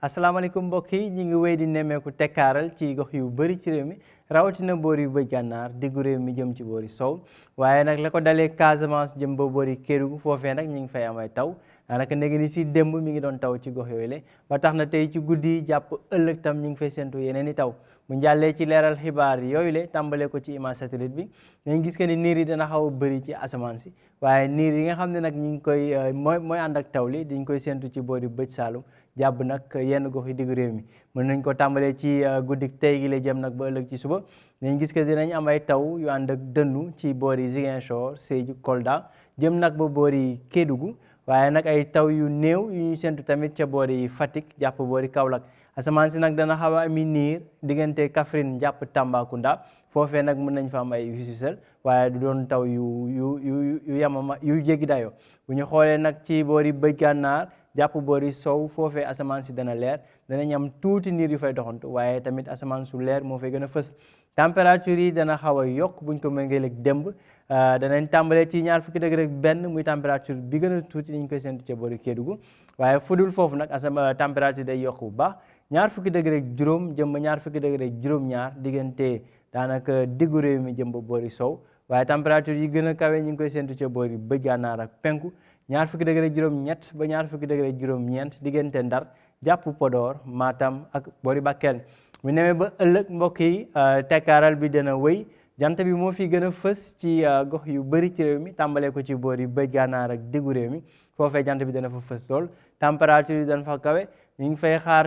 asalaamaaleykum mbokk yi ñu ngi wéy di nemmeeku tekkaaral ci gox yu bëri ci réew mi rawatina boor yu bëj gànnaar diggu réew mi jëm ci boori sow waaye nag la ko dalee Casamance jëm ba boori Kédougou foofee nag ñu ngi fay am ay taw daanaka léegi ni si démb mi ngi doon taw ci gox yooyu la ba tax na tey ci guddi jàpp ëllëg tam ñu ngi fay séntu yeneen i taw mu njàllee ci leeral xibaar yooyu la tàmbalee ko ci image satellite bi dañ gis que ni niir yi dana xaw a bëri ci asamaan si waaye niir yi nga xam ne nag ñu ngi koy mooy ànd ak taw li diñ koy séntu ci boori bëj Saalum jàpp nag yenn gox yi diggu réew mi mën nañ ko tàmbalee ci guddik tey gi la jëm nag ba ëllëg ci suba dañ gis que dinañ am ay taw yu ànd ak dënnu ci boori Ziguinchor Sédhiou Kolda jëm nag ba boori Kédougou waaye nag ay taw yu néew yu ñu séntu tamit ca boori Fatick jàpp boori Kaolack asamaan si nag dana xaw a ami niir diggante Kaffrine jàpp Tambacounda foofee nag mën nañ fa am ay wis-wisal waaye du doon taw yu yamama yu jéggi dayoo bu ñu xoolee nag ci boori bëj gànnaar jàpp boori sow foofee asamaan si dana leer danañ am tuuti niir yu fay doxantu waaye tamit asamaan su leer moo fay gën a fës température yi dana xaw a yokk buñ ko méngalee ak démb danañ tàmbalee ci ñaar fukki degré ak benn muy température bi gën a tuuti niñ koy séntu ca boori Kédougou waaye fudul foofu nag température day yokk bu baax ñaar fukki degré ak juróom jëm ba ñaar fukki degré ak juróom-ñaar diggante daanaka diggu réew mi jëm ba boori sow waaye température yi gën a kawe ñu ngi koy séntu ca boori bëj gànnaar ak penku ñaar fukki degré ak juróom-ñett ba ñaar fukki degré ak juróom-ñeent diggante Ndar jàpp Podor Matam ak boori Bakel mu nemee ba ëllëg mbokk yi tekkaaral bi dana wëy jant bi moo fi gën a fës ci gox yu bëri ci réew mi tàmbalee ko ci boori bëj gànnaar ak diggu réew mi foofee jant bi dana fa fës lool température yi dana fa kawe ñu ngi fay xaar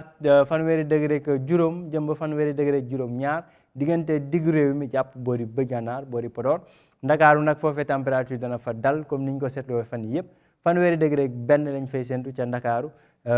fanweeri degré ak juróom jëm ba fanweeri degré ak juróom-ñaar diggante diggu réew mi jàpp boori bëj gànnaar boori Podor Ndakaaru nag foofee température dana fa dal comme niñ ko seetloo fan yii yëpp fanweeri degré ak benn lañ fay séntu ca Ndakaaru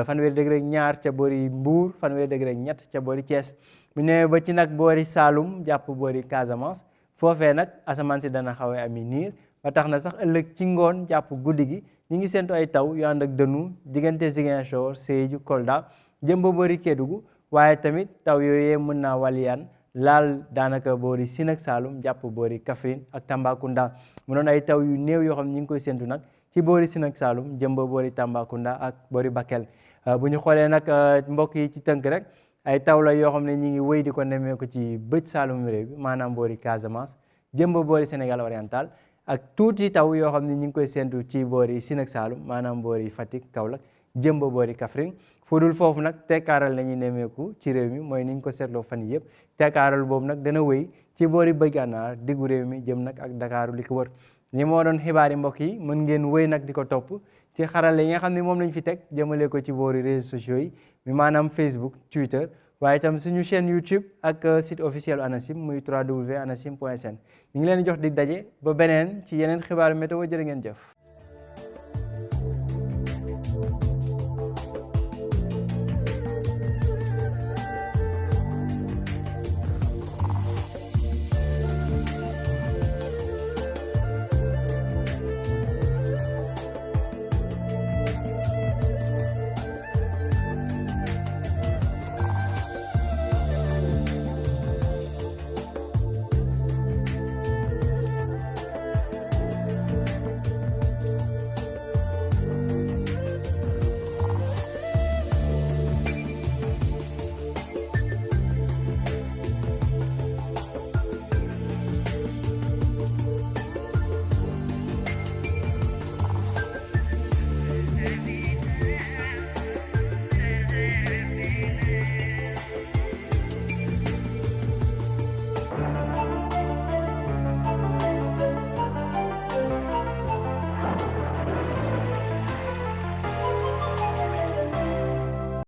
fanweeri degré ak ñaar ca boori Mbuur fanweeri degré ak ñett ca boori Thiès mu ne ba ci nag boori Saalum jàpp boori Casamance foofee nag asamaan si dana xaw a ami niir ba tax na sax ëllëg ci ngoon jàpp guddi gi ñu ngi séntu ay taw yu ànd ak dënnu diggante Ziguinchor Sédhiou Kolda jëm ba boori Kédougou waaye tamit taw yooyee mën naa waliyaan laal daanaka boori Sine ak Saalum jàpp boori Kaffrine ak Tambacounda mu doon ay taw yu néew yoo xam ne ñu ngi koy séntu nag ci boori Sine ak Saalum jëm ba boori Tambacounda ak boori Bakel bu ñu xoolee nag mbokk yi ci tënk rek ay taw la yoo xam ne ñu ngi wéy di ko nemmeeku ci bëj Saalum réew bi maanaam boori Casamance jëm ba boori Sénégal oriental ak tuuti taw yoo xam ne ñu ngi koy séntu ci boori Sine ak Saalum maanaam boori Fatick Kaolack jëm ba boori Kaffrine fudul foofu nag tekkaaral la ñuy nemmeeku ci réew mi mooy ni ñu ko seetloo fan yii yëpp tekkaaral boobu nag dana wéy ci boori bëj gànnaar diggu réew mi jëm nag ak Dakaaru li ko wër ñi moo doon xibaar yi mbokk yi mën ngeen wéy nag di ko topp ci xarale yi nga xam ne moom lañ fi teg jëmale ko ci boori réseaux sociaux yi mi maanaam Facebook Twitter waaye itam suñu chaîne YouTube ak site officiel ANACIM muy www.anacim.sn ñu ngi leen di jox di daje ba beneen ci yeneen xibaar météo jërë ngeen jëf